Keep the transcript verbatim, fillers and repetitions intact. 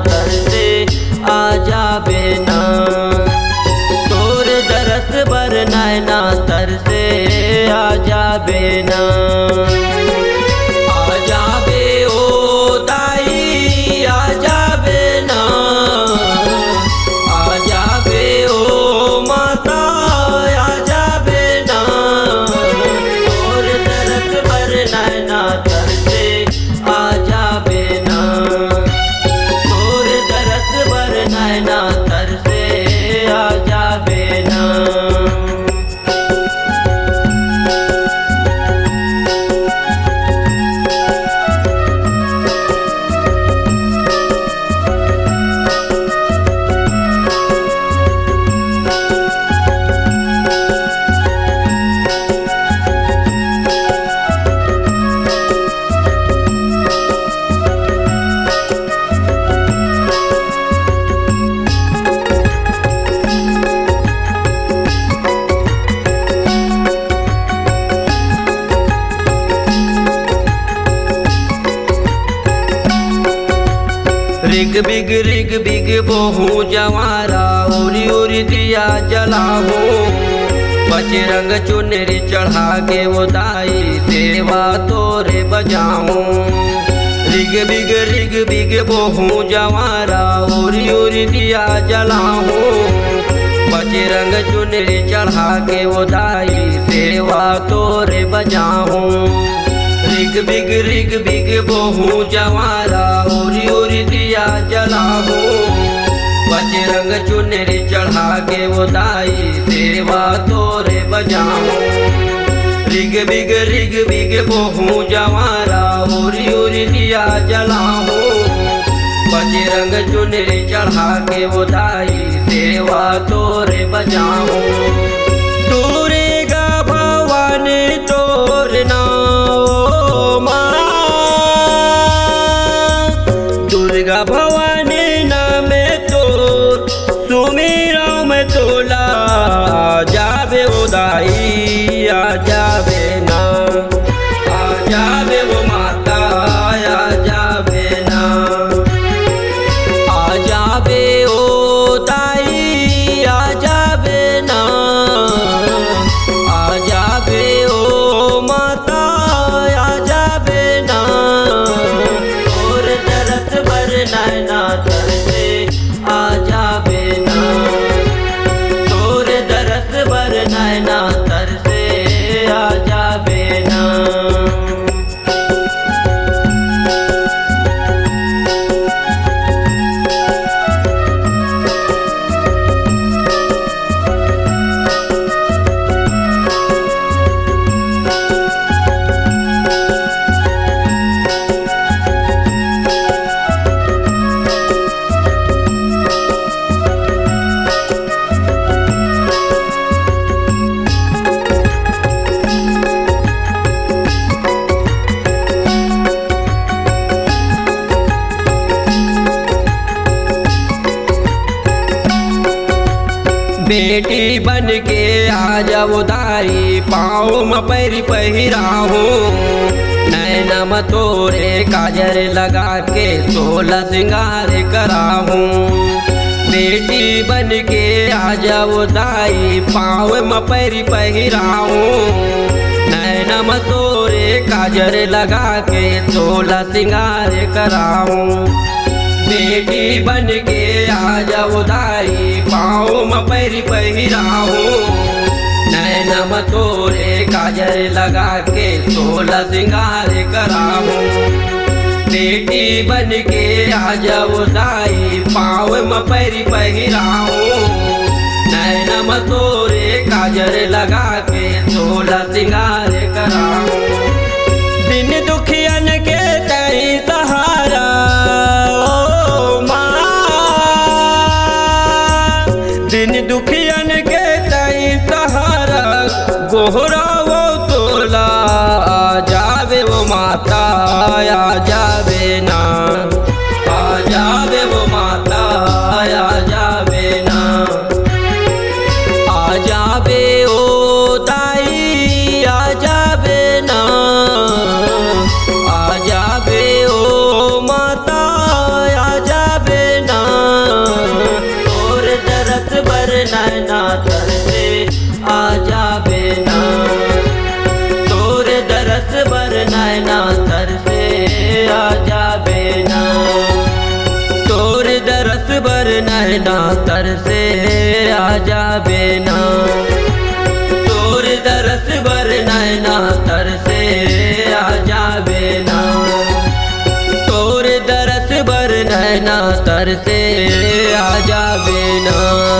तरसे आ जाबे ना। तोर दरस बर नैना तरसे आ जाबे ना। आ जाबे ओ दाई, आ जाबे ना। आ जाबे ओ माता, आ जाबे ना। तोर दरस बर नैना तरसे आ जाबे ना। तोर दरस बर नैना तरसे आ जाबे ना। रिग बिग रिग बिग बोहूं जवारा, उरी उरी दिया जलाहूं। बजरंग चुनरी चढ़ा के ओ दाई, सेवा तोरे बजाहूं। रिग बिग रिग बिग बोहूं जवारा, उरी उरी दिया जलाहूं। बजरंग चुनरी चढ़ा के ओ दाई, सेवा तोरे बजाहूं। रिग बिग रिग बिग बोहूं जवारा, उरी उरी दिया जलाहूं। बजरंग चुनरी चढ़ा के ओ दाई, सेवा तोरे बजाहूं। रिग बिग रिग बिग बोहूं जवारा, उरी उरी दिया जलाहूं। बजरंग चुनरी चढ़ा के ओ दाई, सेवा तोरे बजाहूं। दुर्गा भवानी तोर नाम मां, दुर्गा भवानी नाम तोर, सुमिरंव में तोला आ जाबे ओ दाई, आ जाबे ना। आ जाबे ओ माता, आ जाबे ना। आ जाबे ओ दाई, आ जाबे ना। आ जाबे ओ माता, आ जाबे ना। तोर दरस बर नैना तरसे आ जाबे ना। तोर दरस बर नैना तरसे आ जाबे ना। बेटी बन के आ जाओ दाई, पाँव म पैरी पहिराहूं। नैना म तोरे काजर लगा के सोलह सिंगार कराहूं। बेटी बन के आ जाओ दाई, पाँव म पैरी पहिराहूं। नैना म तोरे काजर लगा के सोलह सिंगार कराहूं। बेटी बन के आ जाओ दाई, पाँव म पैरी पहिराहूं। नैना म तोरे काजर लगा के सोलह सिंगार कराहूं। बेटी बन के आ जाओ दाई, पाँव म पैरी पहिराहूं। नैना म तोरे काजर लगा के सोलह सिंगार कराहूं। दिन दुखियन के तई सहारा ओ मां, दिन दुखियन के तई सहारा, गोहरावो तोला आ जाबे ओ माता, आ जाबे ना। आ जाबे ओ माता, आ जाबे ना। आ जाबे ओ दाई, आ जाबे ना। तरसे आ जाबे ना। तोर दरस बर नैना तरसे आ जाबे ना। तोर दरस बर नैना तरसे आ जाबे ना। तोर दरस बर नैना तरसे आ जाबे ना। तोर दरस बर नैना तरसे आ जाबे ना।